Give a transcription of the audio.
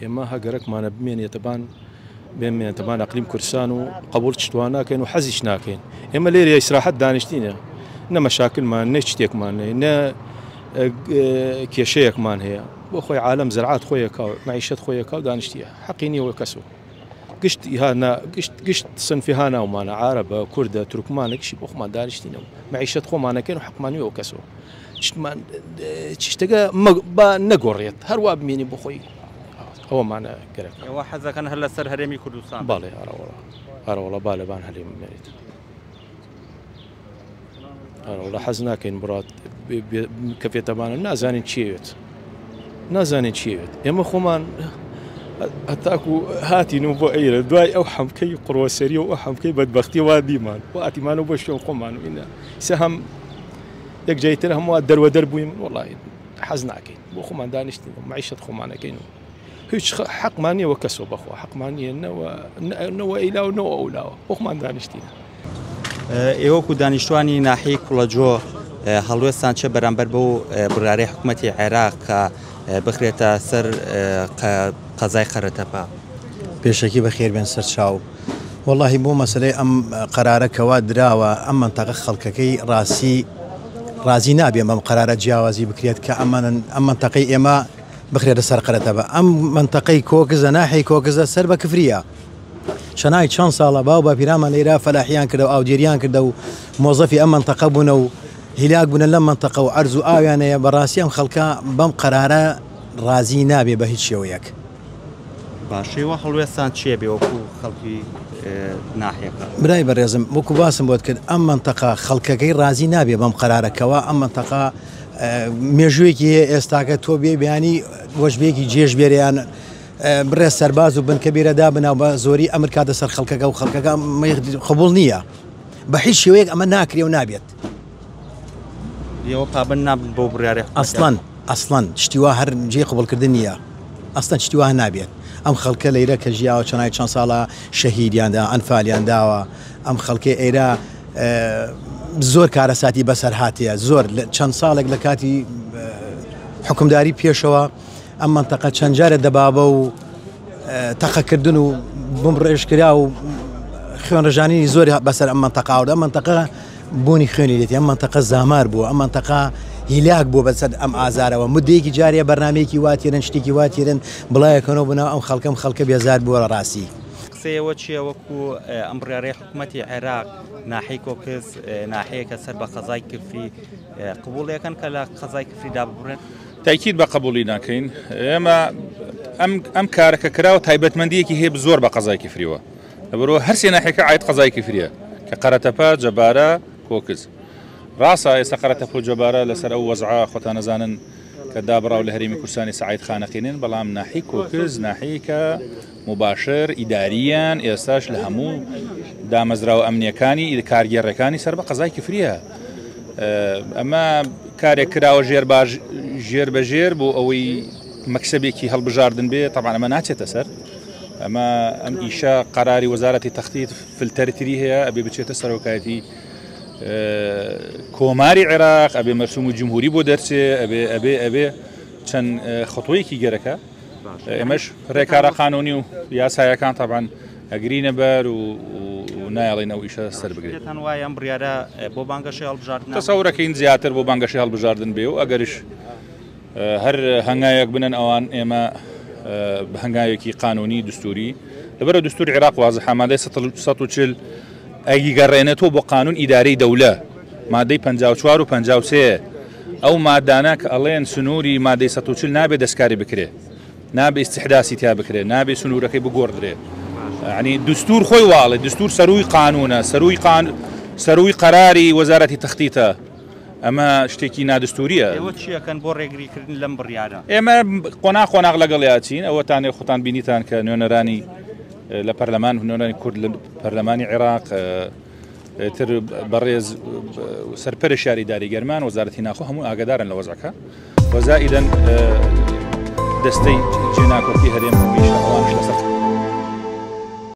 ئێمە هە گەرەکمانە بمێنێتە بان بمێنێتە بان ئەقلیم کوردستان و قبوڵ چتوان ناکەین و حەزیش ناکەین. ئێمە لێرە ئیسراحەت دانیشتینە، نە مەشاکلمان نە شتێکمان هەیە، نە کێشەیەکمان هەیە. بۆ خۆی عالەم زراعەت خۆیەکا و مەعیشەت خۆیەکا و دانیشتیە، حەقی نییە وە کەس و گشت هانا گشت گشت سنفی هاناومانە، عەرەبە، کوردە، تورکمانە، گشتی بۆ خۆمان دانیشتینە و مەعیشەت خۆمانەکەین و حەقمان نییە وە کەس و چتمان چشتەکە با نەگۆڕێت، هەروە بمێنی بۆ خۆی ئەوەمانە گەرەکە. ئێوە حەزەکەن هەر لەسەر هەرێمی کوردستان؟ بەڵێ، ئەرەوەڵا ئەرەوەڵا با لەبان هەرێم بمێنێت. ئەرەوەڵا حەز ناکەین بڕات کەفێتەبانە، نازانین چیەوێت، نازانین چیەوێت. ئێمە خۆمان هەتاکو هاتین و بۆ ئەیرە دوای ئەو حەمکەی قڕوەسەری و ئەو حەمکەی بەدبەختی وا دیمان و ئاتیمانەوە بۆ شوێن خۆمان و ئینە سێ هەم یەک جای تر هەموو دەروەدەر بووین. وەڵی حەز ناکەین، بۆ خۆمان دانیشتین و مەعیشەت خۆمانەکەین و هیچ حەقمان نییە وە کەسەوە بەخوا حەقمان نییە، نەوە ئەیلا و نەوە ئەولاوە، بۆ خۆمان دانیشتینە. ئێوەکو دانیشتوانی ناحیەی کوڵەجۆ هەڵوێستان چێ بەرامبەر بەو بڕیارەی حکوومەتی عێراق کە بخرێتە سەر قەزای قەرەتەپە؟ پێشەکی بەخێربێن سەرچاو. وەڵاهی بۆ مەسەلەی ئەم قەرارە کەوا دراوە، ئەم مەنتەقە خەڵکەکەی ڕاستی ڕازی نابێن بەم قەرارە جیاوازی بکرێت کە ئەم مەنتەقەی ئێمە بخرێتە سەر قەرەتەپە. ئەم مەنتەقەی کۆکزە، ناحیەی کۆکزە سەر بە کفریە. چەنای چەند ساڵە باو باپیرانمان لێرە فەلاحیان کردە و ئاودێریان کردە و مۆزەفی ئەم مەنتەقە بوونە و هیلاک بوونە لەم مەنتەقە و عەرز و ئاویان هەیە. بەڕاستی ئەم خەڵکە بەم قەرارە ڕازی نابێ بە هیچ شێوەیەک. باشەوە هەڵوێستان چییە بێ وەکو خەڵکی ناحیەکە؟ برای بەڕێزم، وەکو باسم بۆت کرد، ئەم مەنتەقە خەڵکەکەی ڕازی نابێ بەم قەرارەکەوە. ئەم مەنتەقە مێژوویەکی هەیە، ئێستاکە تۆ بێ بیانی وەشبێکی جێژ بێریان بڕێ سەرباز و بنکە بێرەدا بناو بە زۆری ئەمر کاتە سەر خەڵکەکە و خەڵکەکە قبول نییە بە هیچ شێوەیەک، ئەمە ناکرێ و نابێت. ئێوە پابند نابن بۆ بڕیارێ؟ ئەسڵەن ئەسڵەن شتی وا هەر جێی قبوڵکردن نییە، ئەسڵەن شتی وا نابێت. ئەم خەڵکە لەیرە کە ژیاوە چەنای چەند ساڵە شەهیدیاندا، ئەنفالیان داوە. ئەم خەڵکەی ئێرە زۆر کارەساتی بەسەر هاتیە، زۆر چەند ساڵێک لە کاتی حکومداری پێشەوە ئەم مەنتەقە چەند جارە دەبابە و تەقەکردن و بمڕێژکرا و خوێنڕژانی زۆر بەسەر ئەم مەنتەقە ئەم مەنتەقە بوونی خوێنی دێت. ئەم مەنتەقە زامار بووە، ئەم مەنتەقە هیلاک بووە بەسەر ئەم ئازارەوە. مدەیەکی جارێ بەرنمەیەکی واتێرن، شتێکی واتێرن بڵایەکەنەوە بناو ئەم خەڵکەم، خەڵکە بێزار بووە لە ڕاستی. قسەیەوە چییە وەکو ئەم بڕیارەی حکوومەتی عێراق ناحیەی کۆکز ناحیەکە سەر بە قەزای کفری قبوڵیەکەن کە لە قەزای کفریدا ببڕێن؟ تاکید بە قبولی ناکەین. ئێمە ئەم کارەکە کراوە تایبەتمەندیەکی هەیە زۆر بە قەزای کفریەوە، لەبەرەوە هەرسێ ناحیەکە عاید قەزای کفریە کە قەرەتەپە، جەبارە، کۆکز. ڕاستە ئێستا قەرەتەپە و جەبارە لەسەر ئەو وەزعە خۆتان نەزانن کە دابڕاو لە هەرێمی کوردستانی سەعید خانەقینن، بەڵام ناحی کۆکز ناحیەکە مباشر ئیداریان ئێستاش لە هەموو دامەزراوە ئەمنیەکانی کارگێڕەکانی سەر بە قەزای کفریە. ئەمە کارێک کراوە ژێر باژ ژێر بە ژێر بۆ ئەوەی مەکسەبێکی هەڵبژاردن بێ. طبعا ئەمە ناچێتە سەر، ئەمە ئەم ئیشە قەراری وەزارەتی تەختیت فلتەرتری هەیە، ئەبێ بچێتە سەرۆکایەتی کۆماری عێراق، ئەبێ مەرسوم و جمهوری بۆ دەرچێ، ئەبێ ئەبێ ئەبێ چەند خطوەیەکی گەرەکە. ئێمەش ڕێکارە قانونی و یاسایەکان طبعا ئەگرینە بەر و نایڵین ئەو ئیشە سەر بگرێت. پێتان وایە ئەم بڕیارە بۆ بانگەشەی هەڵبژاردن؟ تەسەورەکەین زیاتر بۆ بانگەشەی هەڵبژاردن بێ و ئەگەریش هەر هەنگاوێک بنن ئەوان، ئێمە بە هەنگاوێکی قانونی دستوری، لەبەرە دستور عێراق وازحە، مادەی 140 ئەیگەڕێنێتەوە بۆ قانون ئیدارەی دەولە، مادەی 54 و 53، ئەو مادانە کە ئەڵێن سنووری مادەی 140 نابێ دەستکاری بکرێ، نابێ ئیستیحداسی تیا بکرێ، نابێ سنوورەکەی بگۆڕدرێ. یعنی دستور خۆی واڵێ، دستور سەروی قانونە، سەروی قان سەروی قەراری وەزارەتی تەختیتە. ئەمە شتێکی نادستوریە. ئێوە چیەکەن بۆ ڕێگریکردن لەم بڕیارە؟ ئێمە قۆناغ قۆناغ لەگەڵیا چین. ئەوەتانێ خۆتان بینیتان کە نوێنەرانی لە پەرلەمان، نوێنەرانی کورد لە پەرلەمانی عێراق، تر بەڕێز سەرپەرشیاری داری گەرمان، وەزارەتی ناخۆ، هەموو ئاگادارن لە وەزعەکە. وەزائیدەن دەستەی جێناکۆکی هەرێم هەمیشە ئەوانش لەسەر